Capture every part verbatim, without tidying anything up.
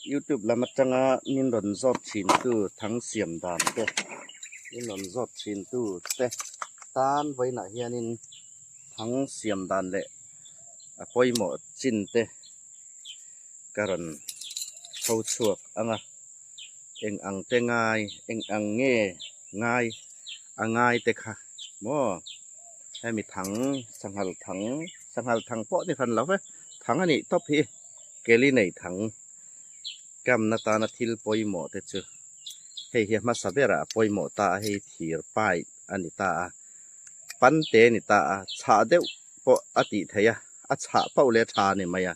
YouTube lam atanga min rawn zawt ṭhintu thang siam dan te, min rawn zawt ṭhintu te tan vawiinah hianin thang siam dan leh a pawimawh chin te ka rawn tho chhuak ang a, eng ang te ngai, eng ang nge ngai, a ngai te kha maw. Hemi thang, sanghal thang, sanghal thang pawh ni hran lo ve, thang a nih tawp hi, keli nei thang. Ka umna tana thil pawimawh te chu hei hi hmasa bera a pawimawh ta a, hei thir pipe a ni ta a, pan te a ni ta a, chhah deuh pawh a tih theih a, a chhah pawh le ṭha a ni mai a.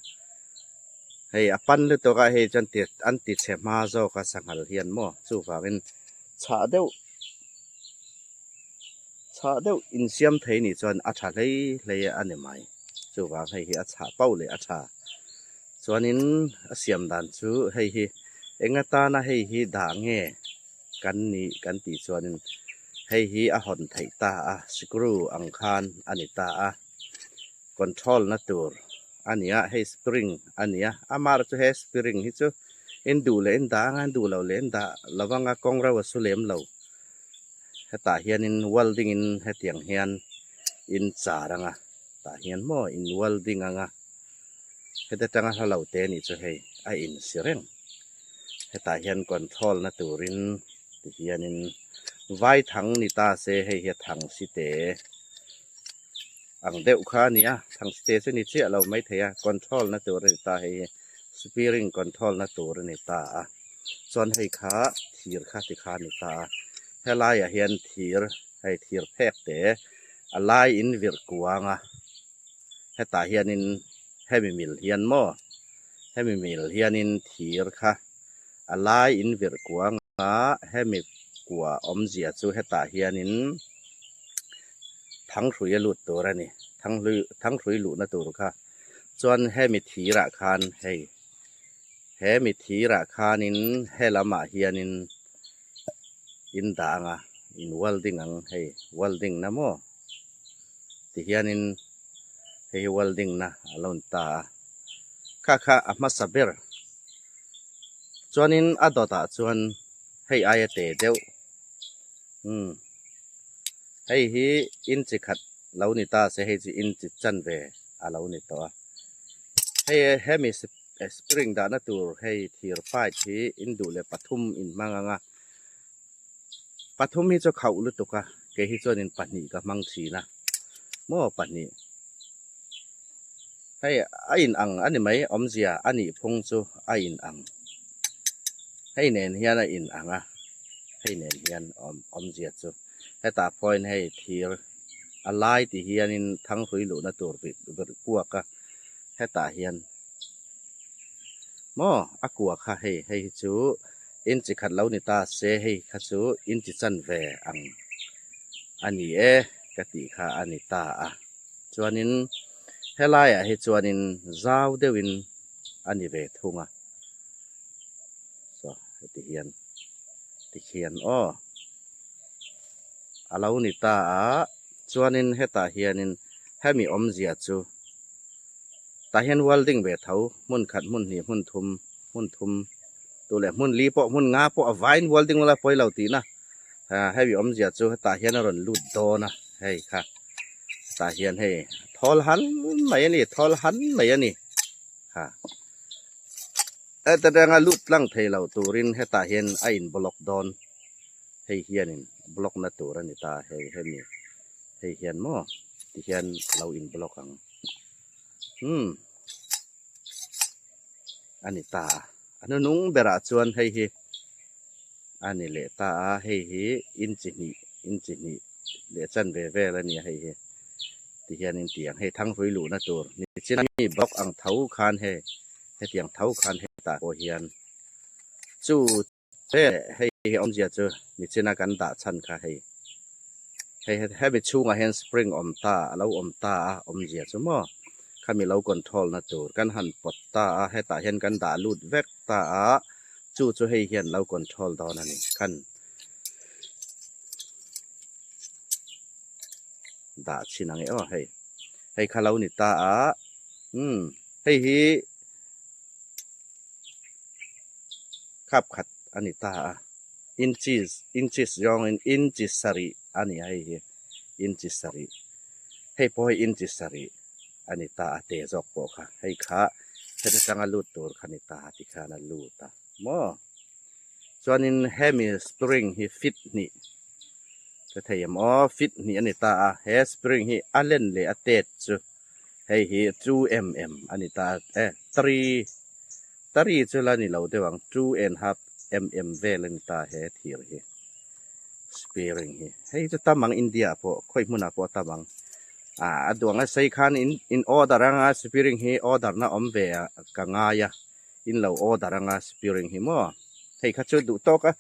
Hei a pan lutuk a, hei chu an ti, an ti chhe hma zawk a sanghal hian maw, chuvangin chhah deuh, chhah deuh insiam thei ni chuan a ṭha hlei hlei a ni mai. Chuvang hei hi a chhah pawh le a ṭha. Chuanin a siam dan chu hei hi eng atana hei hi dah nge kan ni kan tih chuanin hei hi a hawn theih ta a, screw ang khan a ni ta a, control na tur a ni a, hei spring a ni a, a mar chu he spring hi chu in duh leh in dah ang a, in duh lo leh in dah lo ang a, kawng ro a su lem lo. Hetah hianin welding in hetiang hian in char ang a, tah hian maw in welding ang a, heta tanga hla lo te ni chu hei a insi reng. Hetah hian control na turin ti hianin vai thang ni ta se, hei hi a thang si te ang deuh kha a ni a, thang si te chu ni chiah lo mai thei a, control na tur a ni ta, hei hi spring control na tur a ni ta a. Chuan hei kha thir kha ti kha a ni ta a. Helaiah hian thir, hei thir phek te a lai in virh kuang a. Hetah hianin hemi mil hian maw, hemi mil hianin thir kha a lai in virh kuang a, hemi kua awmzia chu hetah hianin thang hrui a lut tur a ni, thang hrui, thang hrui luhna tur kha. Chuan hemi thirah khan hei, hemi thirah khanin he lamah hianin in dah ang a, in welding ang, hei welding na maw ti hianin hei hi welding na a lo ni ta a. Kha kha a hmasa ber. Chuanin a dawtah chuan hei aia te deuh. Hmm. Hei hi inchi khat lo ni ta se, hei chu inchi chanve a lo ni tawh a. Hei, hemi sp-, spring dahna tur hei thir pipe hi in duh leh pathum in hmang ang a. Pathum hi chu khauh lutuk a, kei hi chuanin pahnih ka hmang ṭhin a. Maw pahnih. Hei, a inang a ni mai, awmzia a nih phung chu a inang. Hei nen hian a inang a, hei nen hian awm, awmzia chu. Hetah pawhin hei thir a lai ti hianin thang hrui luhna tur virh, virh puak a, hetah hian maw a kua kha hei, hei hi chu inchi khat lo ni ta se, hei kha chu inchi chanve ang a ni e ka tih kha a ni ta a. Chuanin helaiah hi chuanin zau deuhin a ni ve thung a. Saw, heti hian, ti hian aw. A lo ni ta a, chuanin hetah hianin hemi awmzia chu tah hian welding ve tho, hmun khat, hmun hnih, hmun thum, hmun thum, tu leh hmun li pawh, hmun nga pawh a vaiin welding la pawi lo tihna. A, hemi awmzia chu hetah hian a rawn lut dawn a, hei kha. Hetah hian hei, thawl han mai a ni, thawl han mai a ni. Ha. Heta danga lut tlang thei lo turin hetah hian a in block dawn. Hei hianin block na tur a ni ta, hei, hemi, hei hian maw, ti hian lo in block ang. Hmm. A ni ta a. A hnunung berah chuan hei hi a ni leh ta a, hei hi inchi hnih, inchi hnih leh chanve vel a ni a hei hi. Ti hian in ti ang, hei thang hrui luhna tur. Nichina mi block ang tho khan hei, hetiang tho khan hetah pawh hian chu te hei hi awmzia chu nichina kan dah chhan kha hei. Hei, hei, hemi chhungah hian spring awm ta, a lo awm ta a, awmzia chu maw. Khami lo control na tur kan han pawt ta a, hetah hian kan dah lut vek ta a, chu chu hei hian lo control dawn a ni. Kan dah chin ang e aw hei. Hei kha lo ni ta a. Hmm. Hei hi kap khat a ni ta a. Inches, inches zawngin inches sari a ni hei hi. Inches sari. Hei pawh hi inches sari a ni ta a, te zawk pawh kha. Hei kha, heta changa lut tur kha ni ta a, ti khan a lut a. Maw. Chuanin hemi spring hi feet hnih. Ka thei em aw, feet hnih a ni ta a. He spring hi a length leh a tet chu. Hei hi two M M a ni ta a. Eh, three, three chu la ni lo deuh ang, two and half M M vel a ni ta he thir hi. Spring hi. Hei chu tam ang India pawh, khawi hmuna pawh tam ang. A, a duang a sei khan in, in order anga spring hi order na awm ve a, ka ngai a. In lo order anga spring hi maw. Hei kha chu duh tawk a,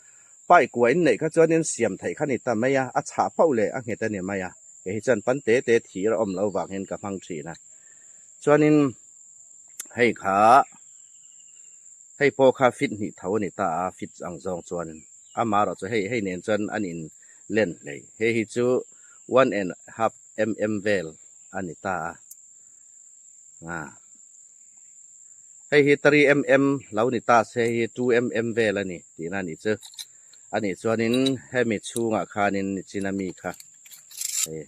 paikua in neih kha chuan in siam theih kha ni ta mai a, a chhah phauh leh a nghet a ni mai a. Kei hi chuan pan te te thir a awm lo vang hian ka hmang ṭhin a. Chuanin hei kha, hei pawh kha feet hnih tho a ni ta a, feet ang zawng chuan. Amaherawhchu hei, hei nen chuan an in length hlei. Hei hi chu one and half M M vel a ni ta a. A. Hei hi three M M lo ni ta se, hei hi two M M vel a ni, tihna a ni chu. A nih chuanin hemi chhungah khanin nichina mi kha, hei,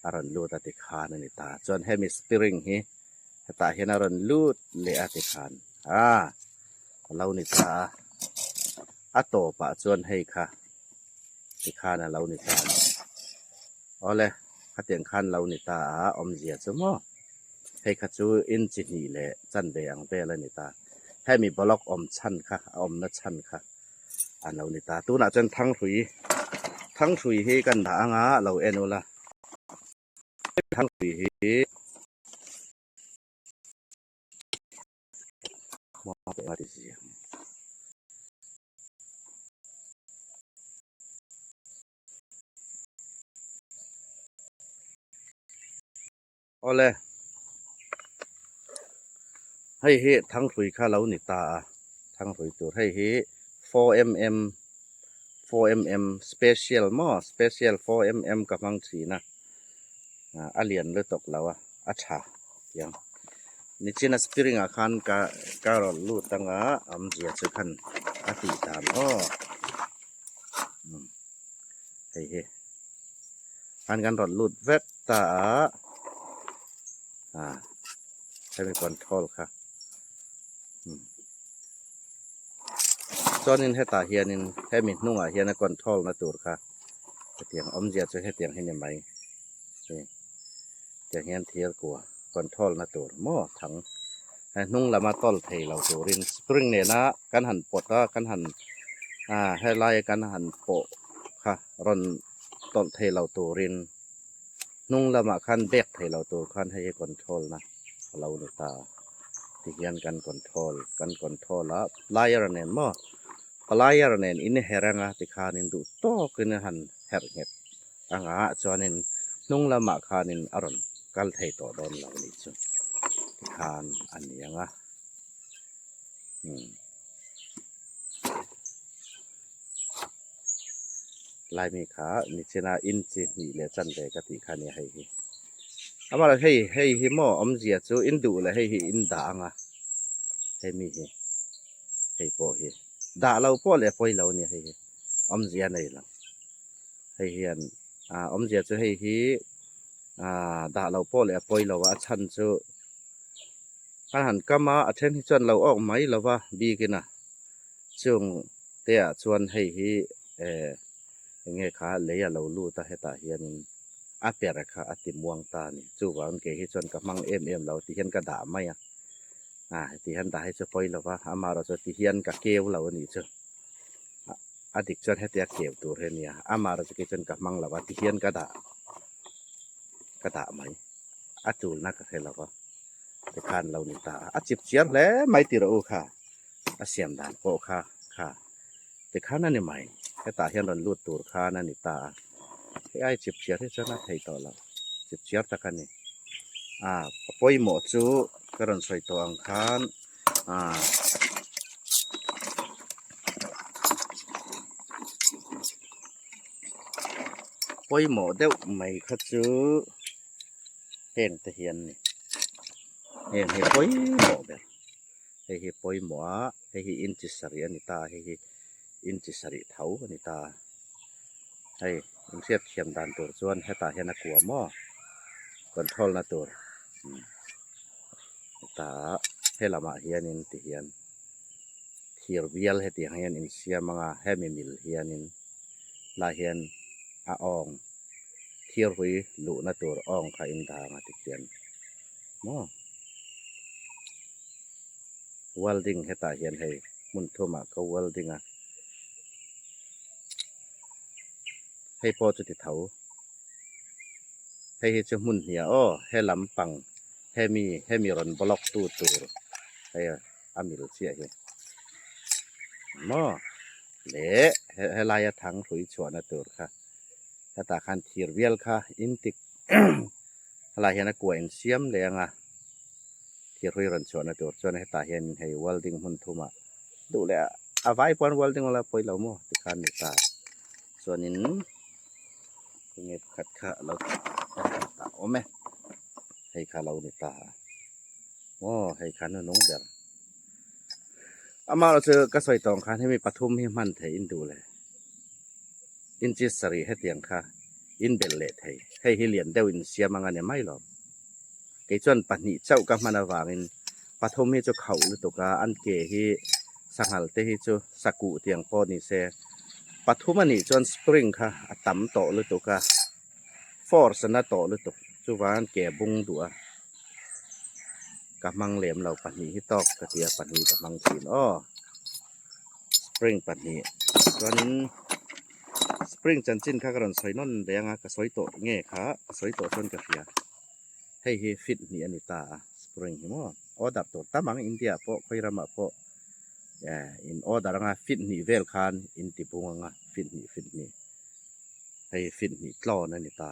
a rawn lut a ti khan a ni ta. Chuan hemi spring hi hetah hian a rawn lut leh a ti khan. A, a lo ni ta a. A tawpah chuan hei kha ti khan a lo ni ta a. Awle, khatiang khan lo ni ta a, awmzia chu maw. Hei kha chu inchi hnih leh chanve ang vel a ni ta. Hemi block awm chhan kha, a awmna chhan kha a lo ni ta. Tunah chuan thanghrui, thanghrui hi kan dah anga lo en ula. Thanghrui hi Awle. Hei hi thanghrui kha lo ni ta a. Thanghrui tur hei hi four M M, four M M special maw, special four M M ka hmang ṭhin a. A, a lian lutuk lo a, a ṭha. Tiang. Nichina spring-ah khan ka, ka rawn lut anga, awmzia chu khan a tih dan aw. Hmm. Hei hi. Khan kan rawn lut vek ta a. A, hemi control kha. Hmm. Chuanin hetah hianin, hemi hnungah hian a control-na tur kha hetiang awmzia chu hetiang hi ni mai. Hei. Tiang hian thir kua control-na tur maw thang. He hnung lama tawl thei lo turin spring nena kan han pawt a, kan han, a, helai kan han pawh kha rawn tawl thei lo turin hnung lamah khan bek thei lo tur khan hei hi control-na a lo ni ta. Ti hian kan control, kan control a, plier nen maw? Plier nen in her anga ti khan in duh tawkin han her nghet anga chuanin hnung lamah khanin a rawn kal thei tawh dawn lo ni chu ti khan a ni ang a. Hmm. Lai mi kha nichina inchi hnih leh chanve ka tih kha ni hei hi. Amaherawhchu hei, hei hi maw awmzia chu in duh leh hei hi in dah ang a. Hemi hi. Hei pawh hi. Dah lo pawh leh pawi lo ni hei hi. Awmzia nei lo. Hei hian, a, awmzia chu hei hi, a, dah lo pawh leh a pawi lo a, a chhan chu kan han kam a, a ṭhen hi chuan lo awk mai lo va, bikin a. Chungte ah chuan hei hi, eh, eng nge kha lei a lo lut a, hetah hianin a per kha a ti muang ta a ni. Chuvangin kei hi chuan ka hmang em em lo, ti hian ka dah mai a. A, ti hian dah hi chu pawi lo va, amaherawhchu ti hian ka keu lo a ni chu. A, a dik chuan hetia keu tur hi a nia. Amaherawhchu kei chuan ka hmang lo va, ti hian ka dah, ka dah mai. A tulna ka hre lo va. Ti khan lo ni ta. A chip chiar hle mai ti rawh u kha. A siam dan pawh kha, kha. Ti khan a ni mai. Hetah hian rawn lut tur khan a ni ta a. Hei ai chip chiar hi chuan a thei tawh lo. Chip chiar tak a ni. A, a pawimawh chu ka rawn sawi tawh ang khan, a, pawimawh deuh mai kha chu heng te hian ni. Heng hi pawimawh ber. Hei hi pawimawh a, Hei hi inchi sari a ni ta, hei hi inchi sari tho a ni ta. Hei, in hriat thiam dan tur chuan heta hian a kuam aw. Control na tur. Hmm. Ta, he lamah hianin ti hian. Thir bial hetiang hian in siam anga, hemi mil hianin. Lai hian a awng. Thir hrui luhna tur awng kha in dang a ti hian. Maw. Welding heta hian hei hmun thuma ka welding a. Hei pawh chu ti tho. Hei hi chu hmun hnia aw, he lampang, hemi, hemi rawn block tu tur. Hei a, a mil chiah hi. Maw. Le, he, helai a thang hrui chhuahna tur kha. Heta khan thir bial kha in tik. Helai hian a kua in siam leh anga. Thir hrui rawn chhuahna tur chuan heta hian hei welding hmun thuma duh leh a, a vai puan welding la pawi lo maw ti khan ni ta. Chuanin, nge pakhat kha lo ta awm e. Hei kha lo ni ta. Aw, hei khan a nung ber. Amaherawhchu ka sawi tawng khan hemi pathum hi hman thei in duh le. Inchi sari hetiang kha in bel leh thei. Hei hi lian deuh in siam anga ni mai lo. Kei chuan pahnih chauh ka hman avangin pathum hi chu khauh lutuk a, an ke hi sanghal te hi chu sakuh tiang pawh ni se. Pathum a nih chuan spring kha a tam tawh lutuk a. Force a na tawh lutuk. Chuvang ke bung duh a. Ka hmang lem lo, pahnih hi tawk ka tia, pahnih ka hmang ṭhin aw. Spring pahnih. Chuanin spring chanchin kha ka rawn sawi nawn leh anga, ka sawi tawh nge kha, ka sawi tawh chuan ka hria. Hei hi feet hnih a ni ta a, spring hi maw. Order tur tam ang India pawh, khawi ramah pawh. Eh, in order anga feet hnih vel khan in ti bung anga, feet hnih, feet hnih. Hei feet hnih tlawn a ni ta.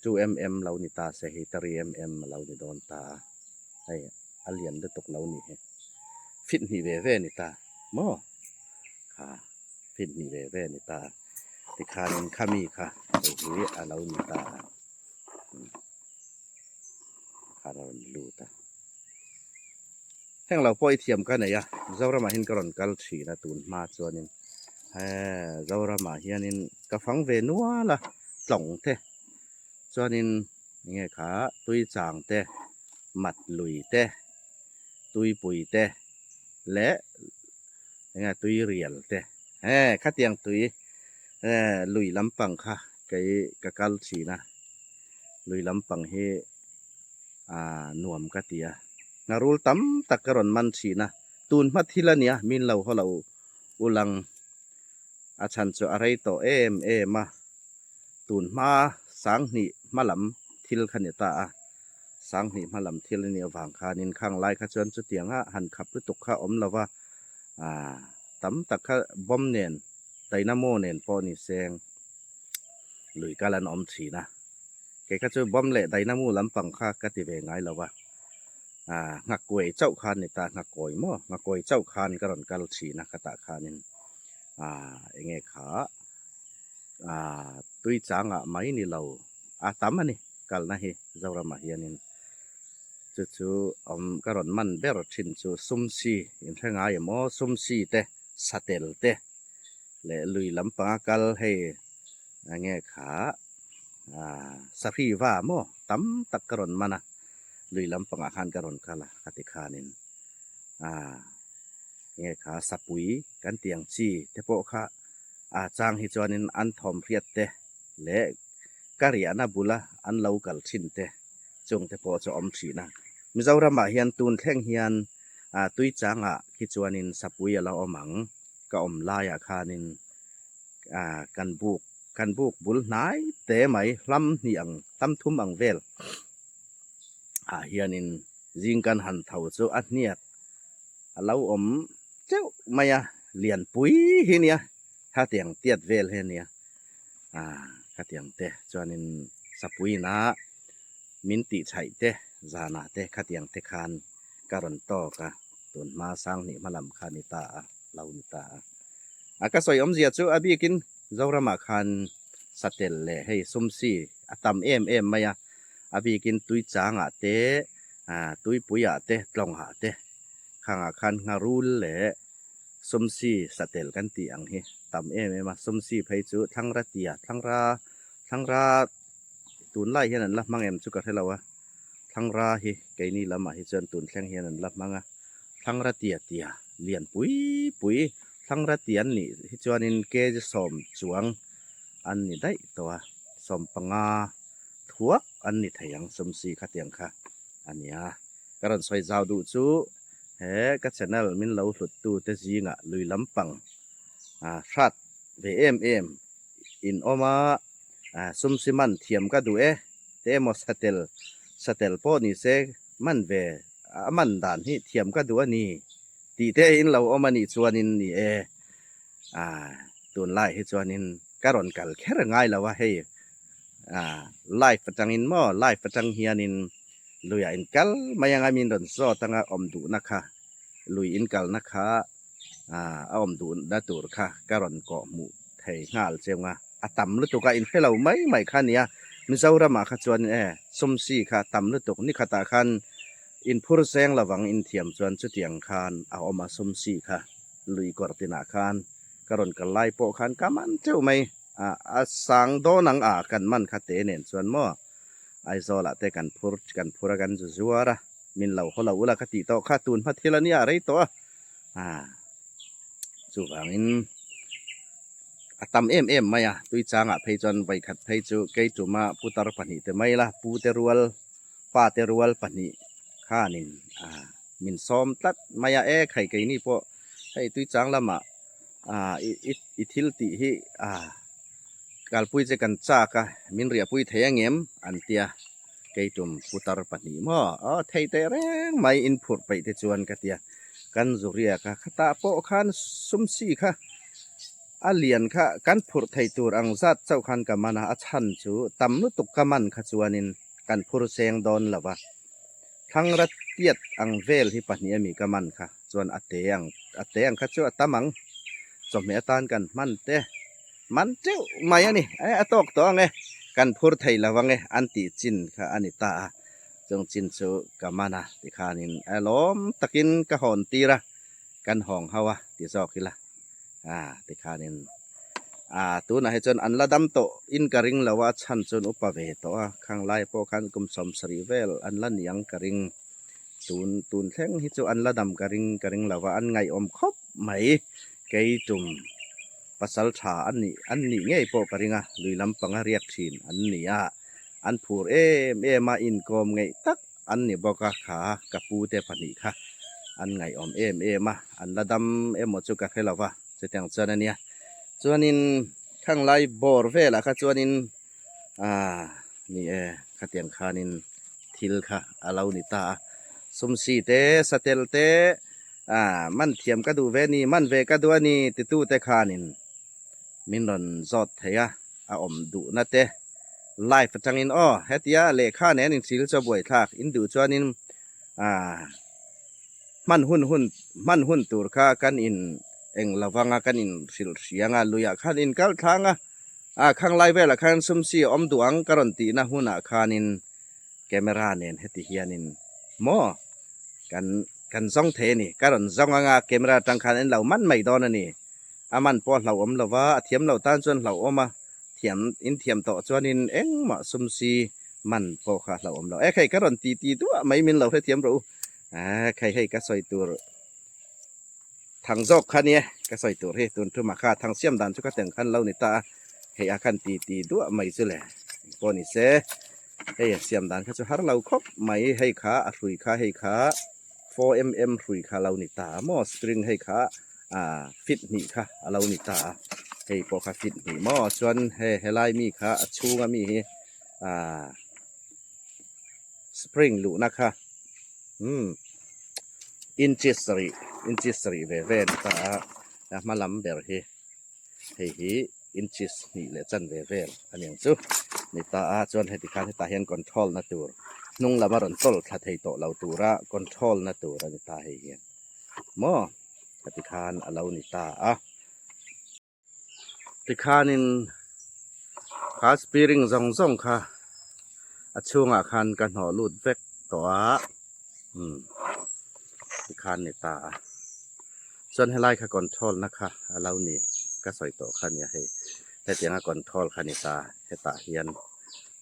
Two M M lo ni ta se hi, three M M lo ni dawn ta. Hei, a lian lutuk lo ni hi. Feet hnih ve ve ni ta. Maw. Kha, feet hnih ve ve ni ta. Tikhanin khami kha, hei hi a lo ni ta. Hmm. Kha lo ni lu ta. Heng lo pawh i thiam ka nei a, Zoramah hin ka rawn kal ṭhin a, tun hma chuanin, he, Zoramah hianin ka fang ve nual a, tlawng te. Chuanin, nge kha, Tuichang te, Matlui te, Tuipui te, leh, nge, Tuirial te. He, khatiang tui, he, lui lampang kha, kei ka kal ṭhin a. Lui lampang hi, a, nuam ka ti a. Ngarul tam tak ka rawn man ṭhin a. Tun hma thil a nia, min lo haw lo u lang. A chhan chu a rei tawh em em a. Tun hma sang hnih hma lam thil kha ni ta a. Sang hnih hma lam thil a nih avang khanin khang lai kha chuan chutianga han khap lutuk kha awm lo va. A, tam tak kha bomb nen, dynamo nen pawh ni seng. Lui kal an awm ṭhin a. Kei kha chu bomb leh dynamo lampang kha ka ti ve ngai lo va. A, Nghakuai chauh khan ni ta, Nghakuai maw? Nghakuai chauh khan ka rawn kal ṭhin a, khatah khanin. A, enge kha, a, Tuichangah mai ni lo. A tam a ni, kalna hi Zoramah hianin. Chu chu, um, ka rawn man ber ṭhin chu, Sumsi, in hre ngai emaw, Sumsi te, Satel te, leh lui lampanga kal hei, a nge kha, a, Sahriva maw, tam tak ka rawn man a, lui lampangah khan ka rawn kal a, ka ti khanin, a, nge kha, Sapui kan tih ang chi te pawh kha, a, chang hi chuanin an thawm hriat te, leh ka riahna bula an lo kal ṭhin te, chung te pawh chu awm ṭhin a. Mizoramah hian tun thleng hian, a, Tuichangah khi chuanin Sapui a lo awm ang, ka awm laiah khanin, a, kan buk, kan buk bul hnai te mai hlam hnih ang, hlam thum ang vel ah hianin zing kan han tho chu a hniat a lo awm cheuh mai a, lianpui hi nia, khatiang tiat vel hi nia. A, khatiang te chuanin Sapuina min tih chhaih te, zana te, khatiang te khan ka rawn tawk a, tun hma sang hnih hma lam kha ni ta a, lo ni ta a. A, ka sawi awmzia chu a bikin Zoramah khan Satel leh hei Sumsi a tam em em mai a, a bikin Tuichangah te, a, Tuipuiah te, Tlawngah te, khanga khan ngarul le sumsi satel kan ti ang hi tam em em a. Sumsi phei chu thlangra tia, thlangra, thlangra tunlai hian an la hmang em chu ka hre lo a. Thlangra hi keini lamah hi chuan tun thleng hian an la hmang a. Thlangra tia tia lian pui pui, thlangra tia an nih hi chuanin kg sawm chuang an ni daih tawh a, sawm panga thuak an ni thei ang sumsi khatiang kha a nia. Ka rawn sawi zau duh chu he ka channel min lo hluttu te zingah lui lampang, a, hrat ve em em in awm a, a, sumsi man thiam ka duh e, te emaw satel, satel pawh ni se man ve, a man dan hi thiam ka duh a ni tih te in lo awm a nih chuanin ni e. A, tunlai hi chuanin ka rawn kal kher ngai lo a hei, a, live aṭangin maw, live aṭang hianin luiah in kal mai anga min rawn zawt anga awm duhna kha, lui in kalna kha, a, a awm duhna tur kha ka rawn kawh hmuh thei nghal che anga a tam lutuk a, in hre lo mai mai kha nia. Mizoramah kha chuan e, sumsi kha tam lutuk, ni khatah khan in phur seng lovang in thiam chuan chutiang khan a awm a, sumsi kha lui kawr tinah khan ka rawn kal lai pawh khan ka man teuh mai. A, a sang dawn ang a kan man kha te nen chuan maw, Aizawlah te kan phur, kan phur a, kan zu zuar a, min lo haw lo ula ka tih tawh kha, tun hma thil a nia a rei tawh a. A, chuvangin a tam em em mai a, Tuichangah phei chuan vawikhat phei chu kei tuma putar pahnih te mai la, pu te rual, pa te rual pahnih khanin, a, min sawm tlat mai a, e khai keini pawh hei Tuichang lamah, a, i, i, i thil tih hi, a, kalpui che kan chak a, min riahpui thei angem an tia, kei tum putar pahnih maw, aw, thei te reng mai in phurh peih te chuan ka tia, kan zu riak a, khatah pawh khan sumsi kha a lian kha kan phurh thei tur ang zat chauh khan ka man a, a chhan chu tam lutuk ka man kha chuanin kan phur seng dawn lo va. Thlangra tiat ang vel hi pahnih a mi ka man kha chuan a te ang, a te ang kha chu a tam ang. Chawhmeh atan kan hman te, man teuh mai a ni, e, a tawk tawh ang e, kan phur thei lo vang e an tih chin kha a ni ta a. Chung chin chu ka man a, tikhanin a lawm takin ka hawn tir a, kan hawng ho a ti zawk ila. A, tikhanin, a, tunah hi chuan an la dam tawh in ka ring lo a, chhan chuan upa ve tawh a, khanglai pawh khan kum sawmsarih vel an la ni ang ka ring. Tun, tun thleng hi chu an la dam ka ring, ka ring lo va, an ngaihawm khawp mai. Kei tum pasalṭha an nih, an nih ngei pawh ka ring a, lui lampanga riak ṭhin an ni a, an phur em em a, inkawm ngeih tak an ni bawk a, kha ka pu te pahnih kha an ngaihawm em em a, an la dam emaw chu ka hre lo va, chutiang chuan a nia. Chuanin khanglai bawr velah kha chuanin, a, ni e, khatiang khanin thil kha a lo ni ta a. Sumsi te, satel te, a, man thiam ka duh ve ni, man ve ka duh a ni titu te khanin min rawn zawt thei a, a awm duhna te live aṭangin aw, hetia lehkha nen in thil chu a buaithlak in duh chuanin, a, hman hun, hun, hman hun tur kha kan in eng lo vang a, kan in hrilh hri ang a, luiah khan in kal thlang a, a, khanglai velah khan sumsi a awm duh ang ka rawn tihna hunah khanin camera nen heti hianin maw kan, kan zawng thei a ni, ka rawn zawng ang a, camera aṭang khan in lo man mai dawn a ni. A man pawh hlauhawm lo va, a thiam lo tan chuan hlauhawm a, thiam, in thiam tawh chuanin engmah sumsi man pawh kha hlauhawm lo. E khai, ka rawn ti ti duah mai, min lo hrethiam rawh u. A khai, hei ka sawi tur thang zawk kha nia, ka sawi tur hi tun ṭuma kha thang siam dan chu ka teng khan lo ni ta a, hei a khan ti ti duah mai chu le. Pawh ni se, hei siam dan kha chu har lo khawp mai, hei kha a hrui kha, hei kha four M M hrui kha lo ni ta a maw, spring hei kha, a, feet hnih kha a lo ni ta a, hei pawh kha feet hnih maw, chuan he, helai mi kha a chhunga mi hi, a, spring luhna kha, hmm, inches sarih, inches sarih ve ve ni ta a, a hma lam ber hi, hei hi inches hnih leh chan ve vel a ni ang chu ni ta a, chuan heti khan hetah hian control na tur, hnung lama rawn chawl thla thei tawh lo tura control na tur a ni ta hei hian maw, heti khan a lo ni ta a. Tikhanin kha spring zawng zawng kha a chhungah khan ka hnawh lut vek tawh a. Hmm. khan ni ta a. Chuan helai kha control na kha a lo ni, ka sawi tawh kha ni a hei. Hetianga control kha ni ta, heta hian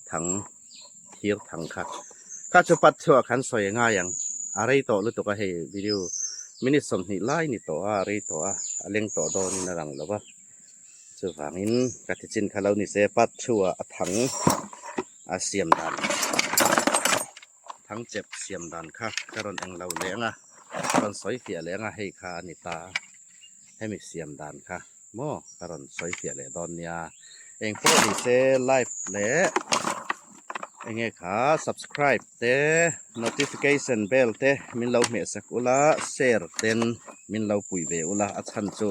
thang, thir thang kha. Kha chu part two-a kan sawi ngai ang. A rei tawh lutuk a hei video, minute sawmhnih lai ni tawh a, a rei tawh a, a leng tawh dawnin a lang lo va. Chuvangin ka ti chin kha lo ni se, part two-a a thang a siam dan, thang chep siam dan kha ka rawn eng lo leh ang a, ka rawn sawi fiah leh ang a, hei kha a ni ta, hemi siam dan kha maw ka rawn sawi fiah leh dawn nia. Eng pawh ni se like leh eng nge kha subscribe te, notification bell te min lo hmehsak ula, share ten min lo pui ve ula, a chhan chu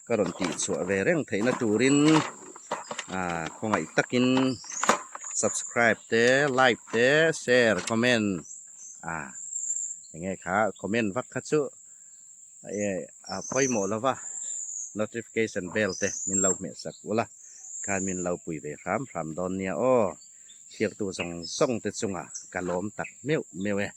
ka rawn tih chhuah ve reng theihna turin, a, khawngaih takin subscribe te, like te, share, comment, a, eng nge kha comment vak kha chu, e, a pawimawh lova notification bell te min lo hmehsak ula, khan min lo pui ve hram hram dawn nia aw. Thlirtu zawng zawng te chunga ka lawm tak meuh meuh e.